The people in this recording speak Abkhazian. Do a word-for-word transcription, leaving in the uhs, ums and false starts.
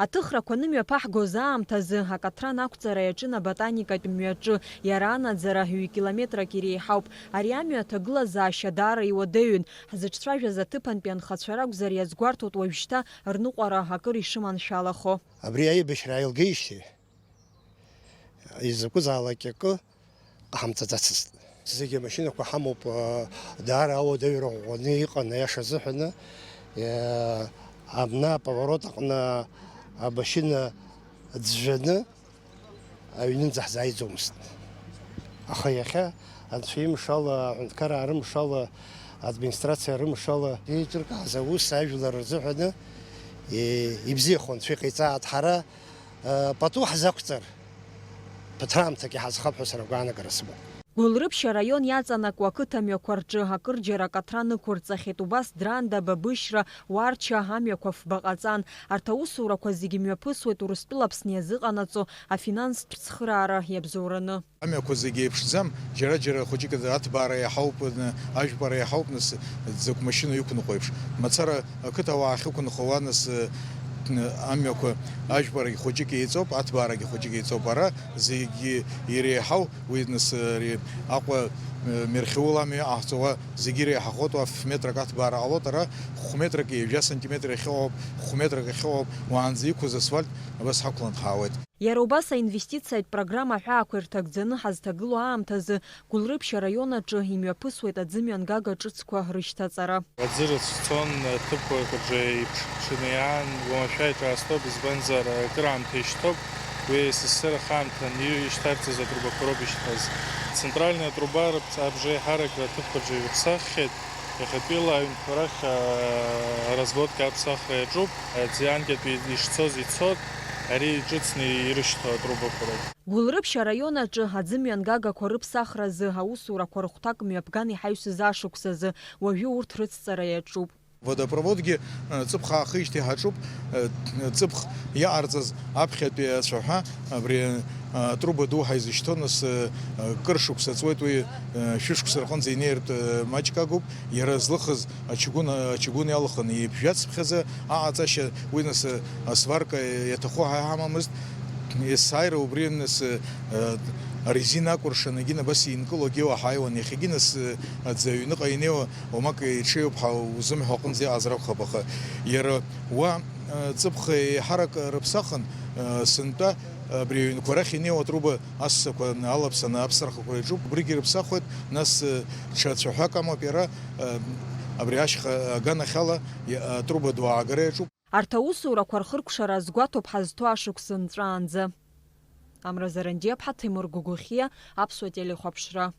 Аҭыхрақәа анымҩаԥаҳгоз аамҭазы, акаҭран ақәҵара иаҿын аботаникатә мҩаҿы, иара анаӡара ҩ-километрак иреиҳауп. Ари амҩа аҭагылазаашьа даара иуадаҩын. Ҳзыҿцәажәаз аҭыԥантәи анхацәа ракәзар, иазгәарҭоит уажәшьҭа рныҟәара акыр ишыманшәалахо. Абри аибашьра ааилгеижьҭеи изакәызаалак акы ҟаҳамҵаӡацызт. Зегьы амашьынақәа ҳамоуп, даара ауадаҩра ӷәӷәаны иҟан, аиаша азыҳәаны. Абна аповорот аҟны амашьына ӡәӡәаны аҩнынӡа ҳзааиӡомызт. Аха иахьа, анцәа имшала, аҳәынҭқараа рымшала, администрациа рымшала, еиҿыркааз аус ажәлар рзыҳәаны, е, ибзиахо анцәа иҟаиҵааит. Ҳара, э, пату ҳзақәҵар, ԥыҭраамҭак иҳазхап ҳәа сара агәаанагара сымоуп. Гәылрыԥшь араион иаҵанакуа ақыҭамҩақәа рҿы акырџьара акаҭран ықәырҵахьеит. Убас Дранда, Бабышьра, Уарча амҩақәа фба ҟаҵан. Арҭ аусурақәа зегьы мҩаԥысуеит Урыстәыла Аԥсны иазыҟанаҵо афинанстә цхыраара иабзоураны. Амҩақәа зегьы еиԥшӡам, џьара-џьара хәыҷык аҭбаара иаҳауп, н-, ажәпара иаҳауп, нас дзакә машьына иқәныҟәо еиԥш. Мацара ақыҭауаа ахьықәынхауа, нас, н-, амҩақәа ажәпарагь хәыҷык еиҵоуп, аҭбаарагь хәыҷык еиҵоуп. Ара зегьы иреиҳау, уи, нас, ари Аҟәа, н-, Мерхиул амҩа иҟаҳҵауа зегьы иреиҳахоит, уа ф-, метрак аҭбаара ҟалоит, ара хә-метрак ҩажәа сантиметр иахьыҟоуп, хә-метрак ахьыҟоуп, уаанӡа иқәыз асфальт абас ҳақәлан ҳаауеит. Иара убас аинвестициатә программа аҳәаақәа ирҭагӡаны ҳазҭагылоу аамҭазы Гәылрыԥшь араион аҿы имҩаԥысуеит аӡымҩангага ҿыцқәа рышьҭаҵара. Аӡы рыцәцон, аҭыԥқәа рҿы еиԥшны иаан, уамашәа иҿаасҭоуп, избанзар, акыраамҭа ишьҭоуп, уи СССР ахаамҭан ишьҭарҵаз атрубақәа роуп ишьҭаз. Центральная труба абжеиҳарак аҭыԥқәа рҿы ирыԥсаххьеит. Иахьатәила аҩнқәа рахь, аа, разводка аԥсахра иаҿуп. Аӡианкьатәи ишцоз ицот, ари иҿыцны ирышьҭоу атрубақәа роуп. Гәылрыԥшь араион аҿы аӡымҩангагақәа рыԥсахразы аусурақәа рыхәҭак мҩаԥган иҳаҩсыз ашықәсазы, уажәы урҭ рыцҵара иаҿуп. Водопроводгьы, э, ҵыԥх аахижьҭеи ҳаҿуп, э, ҵыԥх иаҟарҵаз аԥхьатәи ацәаҳәа, абри, э, атруба ду ҳаизышьҭоу, нас, э, кыр шықәса ҵуеит уи, э, шәышықәса рҟынӡа инеиртә, э, маҷк агуп, иара злыхыз ачыгәын, ачыгәын иалхын, ибжьацыԥхьаӡа аҟаҵашьа, уи, нас, э, асварка иаҭаху ҳа иҳамамызт, есааира убри, нас, э, арезина акәыршан, егьин абас инкылогьы уаҳаиуан, иахьагьы, нас, э, аӡы аҩныҟа инеиуа, уамак иҽеиуп ҳәа узымҳәо аҟынӡа иҟазар акәхап, аха иара уа, э, ҵыԥх еиҳарак рыԥсахын, э, сынтәа абри аҩнқәа рахь инеиуа атруба ассақәа алаԥсаны аԥсархақәа иаҿуп, убригьы рыԥсахуеит, нас, э, ҽа цәаҳәак амоуп иара, э, абри ашьха аганахьала, иа-, атруба ду аагара иаҿуп. Арҭ аусурақәа рхыркәшара азгәаҭоуп ҳазҭоу ашықәс нҵәаанӡа. Амра Зарандиаԥҳа, Ҭемыр Гогохиа, Аԥсуа телехәаԥшра.